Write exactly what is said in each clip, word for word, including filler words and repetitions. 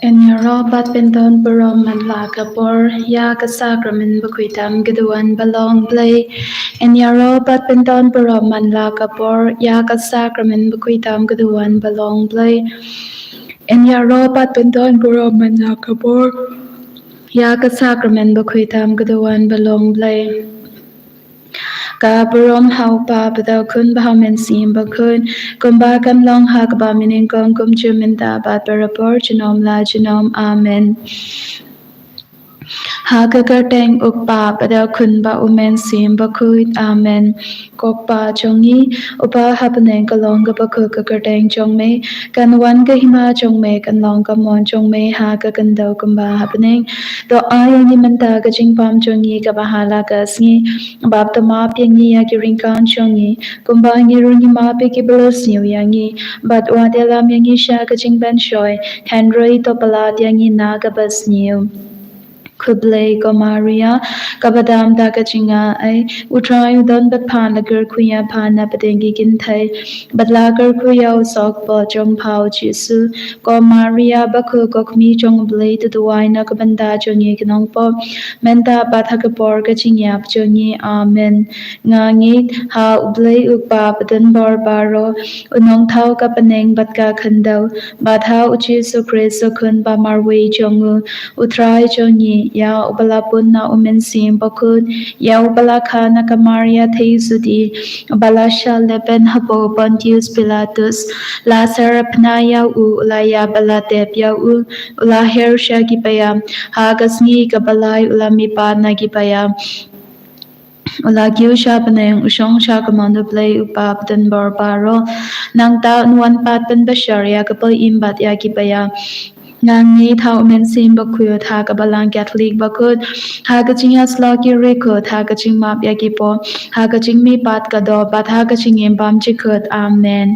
Yn ïaroh bad pyndon burom man la ka por ïa ka sakramen bakhuid tam ka duwan ba long Blei. Yn ïaroh bad pyndon burom man la ka por ïa ka sakramen bakhuid tam ka duwan ba long Blei. Yn ïaroh bad pyndon burom man la ka por ïa ka sakramen bakhuid tam ka duwan ba long Blei. Ka burom ha u Kpa bad ha u Khun bad ha u Mynsiem Bakhuid, kumba kan long ha kaba mynnyngkong, kumjuh mynta bad barabor, junom la junom. Amen. Ha ka kyrteng u Kpa bad ha u Khun bad ha u Mynsiem Bakhuid. Amen. Ko Kpa jong ngi uba ha bneng, ka long kaba khuid ka kyrteng jong me, kan wan ka hima jong me, kan long ka mon jong me ha ka khyndew kumba ha bneng. To ai ïa ngi mynta ka jingbam jong ngi kaba ha la ka sngi, bad to map ïa ngi ïa ki ryngkang jong ngi, kumba ngi ruh ngi map ïa kiba la sniew ïa ngi, bad wat ïalam ïa ngi sha ka jingpynshoi, hynrei to pyllait ïa ngi na kaba sniew. Khublei ko Maria, kaba dam da ka jingai, u Trai u don bad pha, la kyrkhu ïa pha na pdeng ki kynthei, bad la kyrkhu ïa u sohkpoh jong pha u Jisu. Ko Maria bakhuid, ko Kmie jong u Blei, to duwai na ka bynta jong ngi ki nongpop, mynta bad ha ka por ka jingïap jong ngi. Amen. Nga ngeit ha u Blei u Kpa badonbor baroh, u nongthaw ka bneng bad ka khyndew, bad ha u Jisu Khrist u Khun ba marwei jong u, u Trai jong ngi, ïa uba la pun na u Mynsiem Bakhuid, ïa uba la kha na ka Maria thei zudi, uba la shah leh pyn hapoh u Pontius Pilatus, la syrap na ïa u, u la ïap bad la tep ïa u, u la her sha ki païam, ha ka sngi kaba lai u la mihpat na ki païam, u la kiew sha bneng, u shong sha ka mon u Blei u Kpa badonbor baroh. Nangta un wan pat pynbishar ïa ka ba im bad ïa ki ba ïap. Nga ngeit ha u Mynsiem Bakhuid, ha ka Balang Katholik bakhuid, ha ka jingïasyllok ki riewkhuid, ha ka jingmap ïa ki pop, ha ka jingmihpat ka doh, bad ha ka jingim bymjukut kut. Amen.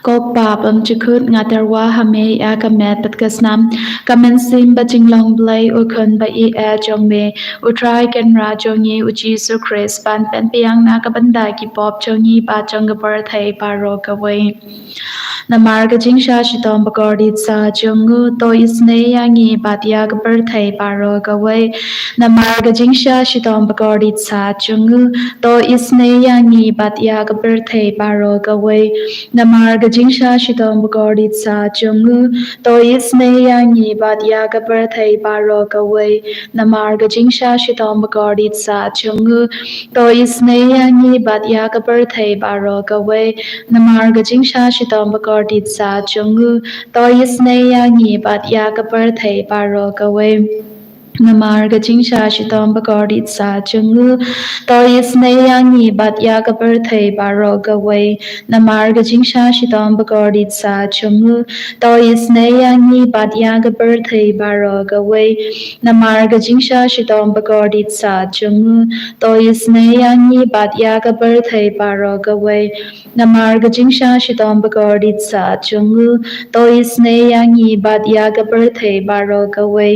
Ko Kpa bymjukut, nga tyrwa ha me ïa ka met bad ka snam, ka mynsiem bad jinglong Blei u Khun ba ïeit jong me, u Trai Kynrad jong ngi u Jisu Khrist, ban pynbiang na ka bynta ki pop jong ngi bad jong ka pyrthei baroh kawei. Namar ka jingshah shitom ba kordit sah jong u, to isynei ïa ngi bad ïa ka pyrthei baroh kawei. Namar ka jingshah shitom ba kordit sah jong u, to isynei ïa ngi bad ïa ka pyrthei baroh kawei. Namar ka jingshah shitom ba kordit sah jong u, to isynei ïa ngi bad ïa ka pyrthei baroh kawei. Namar ka jingshah shitom ba kordit sah jong u, to isynei ïa ngi bad ïa ka pyrthei baroh kawei. Namar ka jingshah shitom ba kordit sah jong u, to isynei ïa ngi bad ïa ka pyrthei baroh kawei. Namar ka jingshah shitom ba kordit sah jong u, to isynei ïa ngi bad ïa ka pyrthei baroh kawei. Namar ka jingshah shitom ba kordit sah jong u, to isynei ïa ngi bad ïa ka pyrthei baroh kawei. Namar ka jingshah shitom ba kordit sah jong u, to isynei ïa ngi bad ïa ka pyrthei baroh kawei. Namar ka jingshah shitom ba kordit sah jong u, to isynei ïa ngi bad ïa ka pyrthei baroh kawei.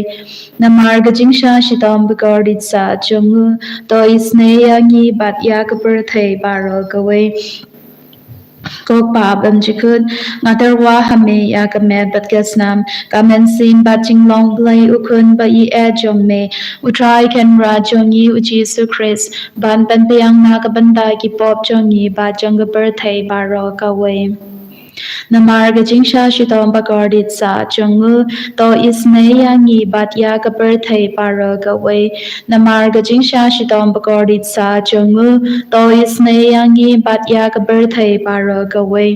Namar ka jingshah shitom ba kordit sah jong u, to isynei ïa ngi bad ïa ka pyrthei baroh kawei. Ko Kpa bymjukut, nga tyrwa ha me ïa ka met bad ka snam, ka mynsiem bad jinglong Blei u Khun ba ïeit jong me, u Trai Kynrad jong ngi u Jisu Khrist, ban pynbiang na ka bynta ki pop jong ngi bad jong ka pyrthei baroh kawei. Namar ka jingshah shitom ba kordit sah jong u, to isynei ïa ngi bad ïa ka pyrthei baroh kawei. Namar ka jingshah shitom ba kordit sah jong u, to isynei ïa ngi bad ïa ka pyrthei baroh kawei.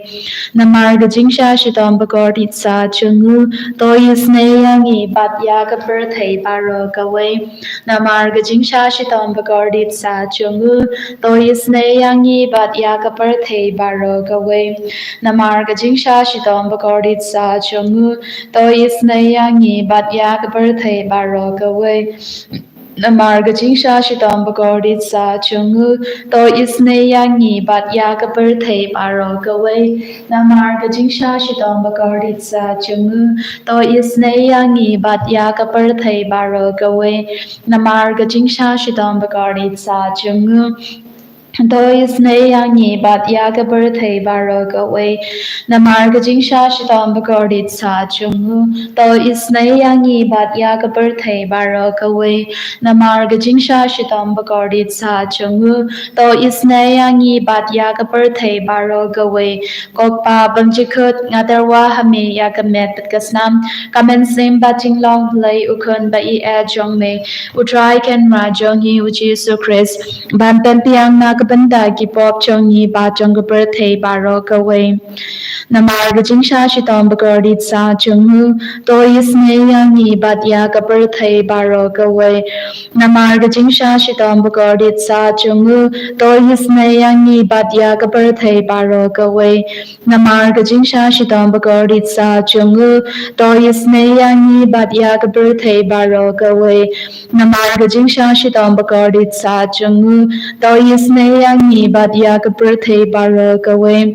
Namar ka jingshah shitom ba kordit sah jong u, to isynei ïa ngi bad ïa ka pyrthei baroh kawei. Namar ka jingshah shitom ba kordit sah jong u, to isynei ïa ngi bad ïa ka pyrthei baroh kawei. Namar ka jingshah shitom ba kordit sah jong u, to isynei ïa ngi bad ïa ka pyrthei baroh kawei. Namar ka jingshah shitom ba kordit sah jong u, to isynei ïa ngi bad ïa ka pyrthei baroh kawei. Namar ka jingshah shitom ba kordit sah jong u, to isynei ïa ngi bad ïa ka pyrthei baroh kawei. Namar ka jingshah shitom ba kordit sah jong u, To isynei ïa ngi bad ïa ka pyrthei baroh kawei. Namar ka jingshah shitom bakordit sa jong u. To isynei ïa ngi bad ïa ka pyrthei baroh kawei. Namar ka jingshah shitom bakordit sa jong u. To isynei ïa ngi bad ïa ka pyrthei baroh kawei. Ko Kpa bymjukut, nga tyrwa ha me ïa ka met bad ka snam, ka mynsiem bad jinglong Blei u Khun ba ïeit jong me, U Trai Kynrad jong ngi U Jisu Khrist, ban pynbiang na ka bynta ki pop jong ngi bad jong ka pyrthei baroh kawei. Namar ka jingshah shitom bakordit sa jong u. To isynei ïa ngi bad ïa ka pyrthei baroh kawei. Namar ka jingshah shitom bakordit sa jong u. To isynei ïa ngi bad ïa ka pyrthei baroh kawei. Namar ka jingshah shitom bakordit sa jong u. To isynei ïa ngi bad ïa ka pyrthei baroh kawei. Namar ka jingshah shitom bakordit sa jong u. To isynei ïa ngi bad ïa ka pyrthei baroh kawei.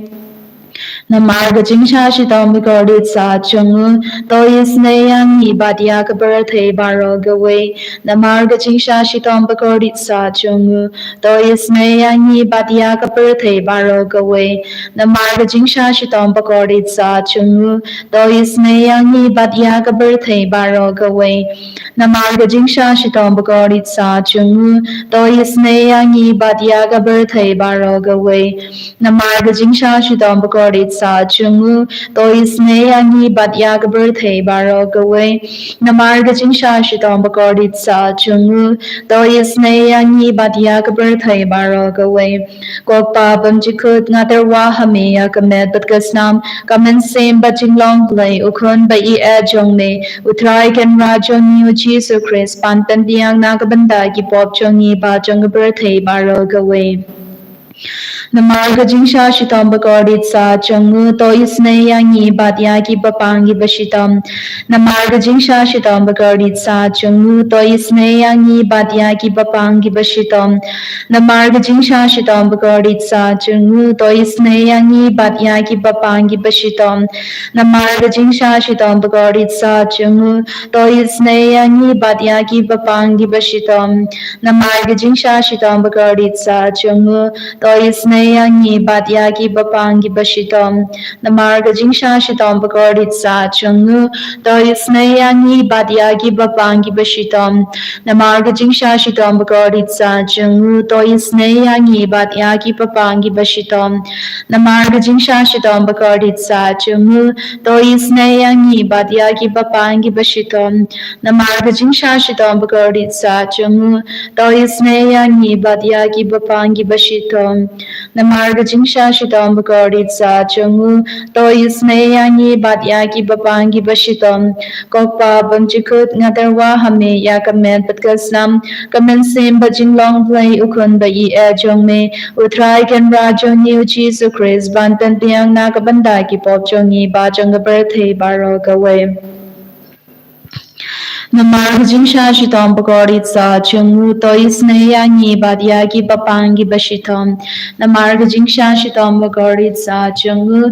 Namar ka jingshah shitom bakordit sa jong u. To isynei ïa ngi bad ïa ka pyrthei baroh kawei. Namar ka jingshah shitom bakordit sa jong u. To isynei ïa ngi bad ïa ka pyrthei baroh kawei. Namar ka jingshah shitom bakordit sa jong u. To isynei ïa ngi bad ïa ka pyrthei baroh kawei. Namar ka jingshah shitom bakordit sa jong u. To isynei ïa ngi bad ïa ka pyrthei baroh kawei. Namar ka jingshah shitom bakordit sa jong u. To isynei ïa ngi bad ïa ka pyrthei baroh kawei. Namar ka jingshah shitom bakordit sa jong u. To isynei ïa ngi bad ïa ka pyrthei baroh kawei. Ko Kpa bymjukut, nga tyrwa ha me ïa ka met bad ka snam, ka mynsiem bad jinglong Blei u Khun ba ïeit jong me, U Trai Kynrad jong ngi U Jisu Khrist, ban pynbiang na ka bynta ki pop jong ngi bad jong ka pyrthei baroh kawei. Namar ka jingshah shitom bakordit sa jong u. To isynei ïa ngi bad ïa ki bapang ki bashitom. Namar ka jingshah shitom bakordit sa jong u. To isynei ïa ngi bad ïa ki bapang ki bashitom. Namar ka jingshah shitom bakordit sa jong u. To isynei ïa ngi bad ïa ki bapang ki bashitom. Namar ka jingshah shitom bakordit sa jong u. To isynei ïa ngi bad ïa ki bapang ki bashitom. Namar ka jingshah shitom bakordit sa jong u. To isynei ïa ngi bad ïa ki bapang ki bashitom. Namar ka jingshah shitom bakordit sa jong u. To isynei ïa ngi bad ïa ki bapang ki bashitom. Namar ka jingshah shitom bakordit sa jong u. To isynei ïa ngi bad ïa ki bapang ki bashitom. Namar ka jingshah shitom bakordit sa jong u. To isynei ïa ngi bad ïa ki bapang ki bashitom. Namar ka jingshah shitom bakordit sa jong u. To isynei ïa ngi bad ïa ki bapang ki bashitom. Namar ka jingshah shitom bakordit sa jong u. To isynei ïa ngi bad ïa ki bapang ki bashitom. Ko Kpa bymjukut, nga tyrwa ha me ïa ka met bad ka snam, ka mynsiem bad jinglong Blei u Khun ba ïeit jong me, U Trai Kynrad jong ngi U Jisu Khrist, ban pynbiang na ka bynta ki pop jong ngi bad jong ka pyrthei baroh kawei. Namar ka jingshah shitom bakordit sa jong u. To isynei ïa ngi bad ïa ki bapang ki bashitom. Namar ka jingshah shitom bakordit sa jong u.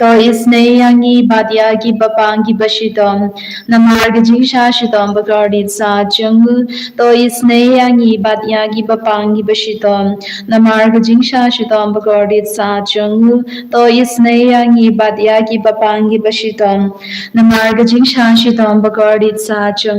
To isynei ïa ngi bad ïa ki bapang ki bashitom. Namar ka jingshah shitom bakordit sa jong u. To isynei ïa ngi bad ïa ki bapang ki bashitom. Namar ka jingshah shitom bakordit sa jong u. To isynei ïa ngi bad ïa ki bapang ki bashitom. Namar ka jingshah shitom bakordit sa jong u.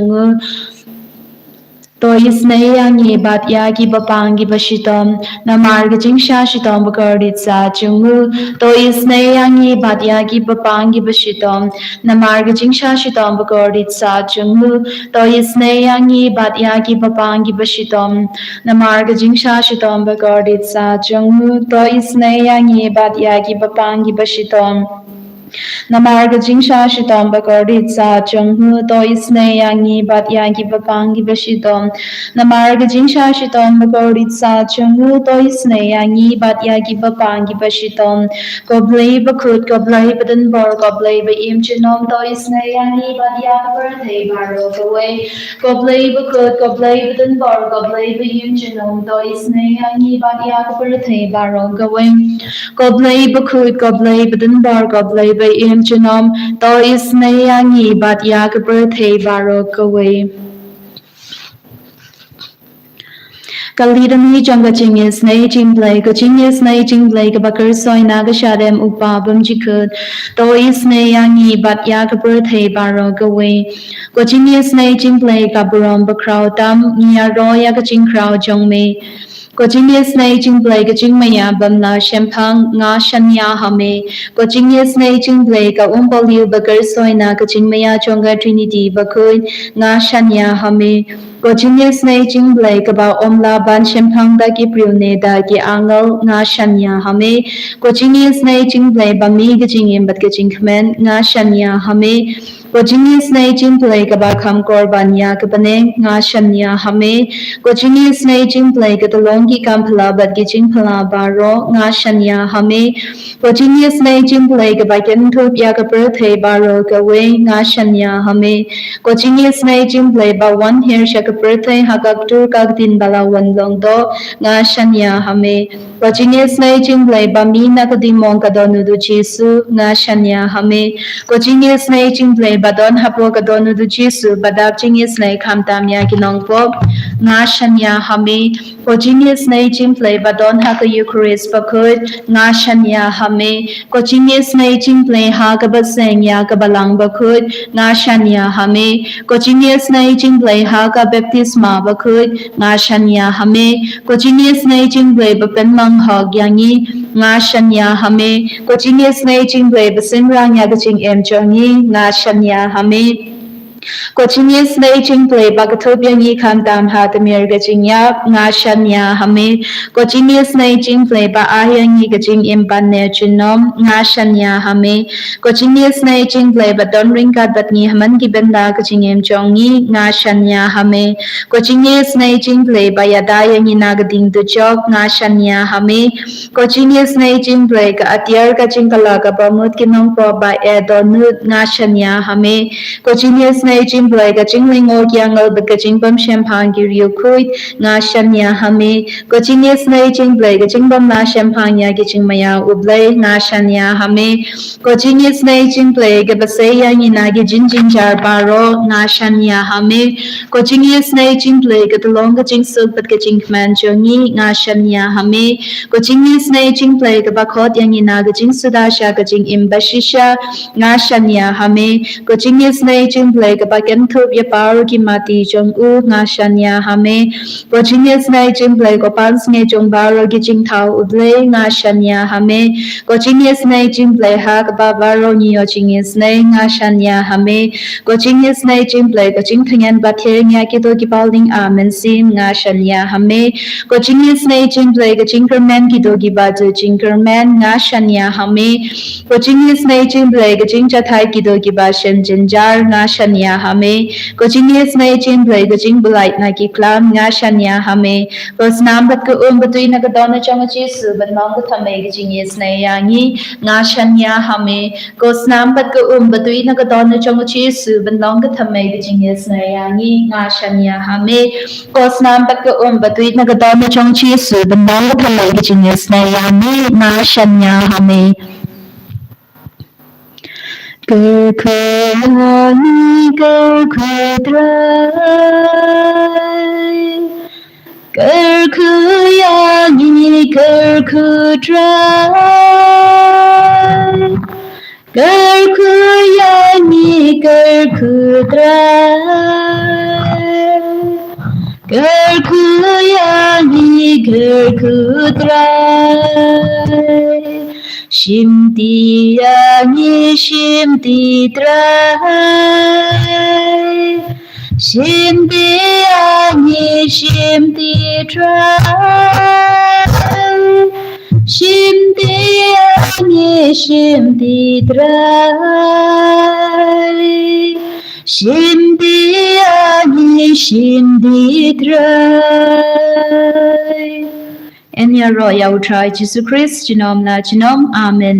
To isynei ïa ngi bad ïa ki bapang ki bashitom. Namar ka jingshah shitom bakordit sa jong u. To isynei ïa ngi bad ïa ki bapang ki bashitom. Namar ka jingshah shitom bakordit sa jong u. To isynei ïa ngi bad ïa ki bapang ki bashitom. Namar ka jingshah shitom bakordit sa jong u. To isynei ïa ngi bad ïa ki bapang ki bashitom. Namar ka jingshah shitom bakordit sa jong u. To isynei ïa ngi bad ïa ki bapang ki bashitom. Namar ka jingshah shitom bakordit sa jong u. To isynei ïa ngi bad ïa ki bapang ki bashitom. Ko Blei bakut, ko Blei badonbor, ko Blei ba im junom, to isynei ïa ngi bad ïa ka pyrthei baroh kawei. Ko Blei bakut, ko Blei badonbor, ko Blei ba im junom, to isynei ïa ngi bad ïa ka pyrthei baroh kawei. Ko Blei bakut, ko Blei badonbor, ko Blei ba im junom, to isynei ïa ngi bad ïa ka pyrthei baroh kawei. Ka litany jong ka jingisynei jingblei. Ka jingisynei jingblei kaba kyrsoi na ka shadem u Kpa bymjukut. To isynei ïa ngi bad ïa ka pyrthei baroh kawei. Ka jingisynei jingblei ka burom bakhraw tam, ngi ïaroh ïa ka jingkhraw jong me. Ka jingisynei jingblei ka jingmaïa bym lah shemphang, nga shaniah ha me. Ka jingisynei jingblei ka umpohliew ba kyrsoi na ka jingmaïa jong ka Trinity bakhuid, nga shaniah ha me. Ka jingisynei jingblei kaba ym lah ban shemphang da ki briew ne da ki angel, nga shaniah ha me. Ka jingisynei jingblei ba mih ka jingim bad ka jingkmen, nga shaniah ha me. Ka jingisynei jingblei kaba kham kor ban ïa ka bneng, nga shaniah ha me. Ka jingisynei jingblei ka tyllong ki kam phylla bad ki jingphylla baroh, nga shaniah ha me. Ka jingisynei jingblei kaba kynthup ïa ka pyrthei baroh kawei, nga shaniah ha me. Ka jingisynei jingblei ba wan hiar sha ka pyrthei ha ka ktur ka ktien ba la wan long doh, nga shaniah ha me. Ka jingisynei jingblei ba mih na ka diengmong ka don u Jisu, nga shaniah ha me. Ka jingisynei jingblei ba don hapoh ka don u Jisu ba dap jingisynei khamtam ïa ki nongpop, nga shaniah ha me. Ka jingisynei jingblei ba don ha ka Eucharist bakhuid, nga shaniah ha me. Ka jingisynei jingblei ha kaba seng ïa ka balang bakhuid, nga shaniah ha me. Ka jingisynei jingblei ha ka baptisma bakhuid, nga shaniah ha me. Ka jingisynei jingblei ba pynmang hok ïa ngi, nga shaniah ha me. Ka jingisynei jingblei ba synrang ïa ka jingim jong ngi, nga shaniah ha me. Ka jingisynei jingblei ba kynthup ïa ngi khamtam ha tmier ka jingïap, nga shaniah ha me. Ka jingisynei jingblei ba ai ïa ngi ka jingim ban neh junom, nga shaniah ha me. Ka jingisynei jingblei ba don ryngkat bad ngi ha man ki bynta ka jingim jong ngi, nga shaniah ha me. Ka jingisynei jingblei ba ïada ïa ngi na ka ding dujok, nga shaniah ha me. Ka jingisynei jingblei ka atiar ka jingkylla kaba mut ki nongpop ba eh dohnud, nga shaniah ha me. Ka jingisynei jingblei ka jinglyngngoh ki angel bad ka jingbymshemphang ki riewkhuid, nga shaniah ha me. Ka jingisynei jingblei ka jingbymlah shemphang ïa ki jingmaïa u Blei, nga shaniah ha me. Ka jingisynei jingblei kaba sei ïa ngi na ki jingjynjar baroh, nga shaniah ha me. Ka jingisynei jingblei ka tyllong ka jingsuk bad ka jingkmen jong ngi, nga shaniah ha me. Ka jingisynei jingblei kaba khot ïa ngi na ka jingsuda sha ka jingim bashisha, nga shaniah ha me. Ka jingisynei jingblei kaba kynthup ïa baroh ki mati jong u, nga shaniah ha me. Ka jingisynei jingblei ka pansngiat jong baroh ki jingthaw u Blei, nga shaniah ha me. Ka jingisynei jingblei ha kaba baroh ngi ïoh jingisynei, nga shaniah ha me. Ka jingisynei jingblei ka jingthngen ba thiang ïa kito kiba lyngba mynsiem, nga shaniah ha me. Ka jingisynei jingblei ka jingkyrmen kito kiba ju jingkyrmen, nga shaniah ha me. Ka jingisynei jingblei ka jingjathait kito kiba shem jynjar, nga shaniah ha me. Ka jingisynei jingblei ka jingbulait na ki klam, nga shaniah ha me. Ka snam bad ka um ba tui na ka dohnud jong u Jisu ban long ka thymmei ka jingisynei ïa ngi, nga shaniah ha me. Ka snam bad ka um ba tui na ka dohnud jong u Jisu ban long ka thymmei ka jingisynei ïa ngi, nga shaniah ha me. Ka snam bad ka um ba tui na ka dohnud jong u Jisu ban long ka thymmei ka jingisynei ïa ngi, nga shaniah ha me. Kyrkhu ïa ngi, kyrkhu Trai. Kyrkhu ïa ngi, kyrkhu Trai. Kyrkhu ïa ngi, kyrkhu Trai. Kyrkhu ïa ngi, kyrkhu Trai. Shimti ïa ngi, shimti Trai. Shimti ïa ngi, shimti Trai. Shimti ïa ngi, shimti Trai. Shimti ïa ngi, shimti Trai. Yn ïaroh ïa u Trai Jisu Khrist junom la junom. Amen.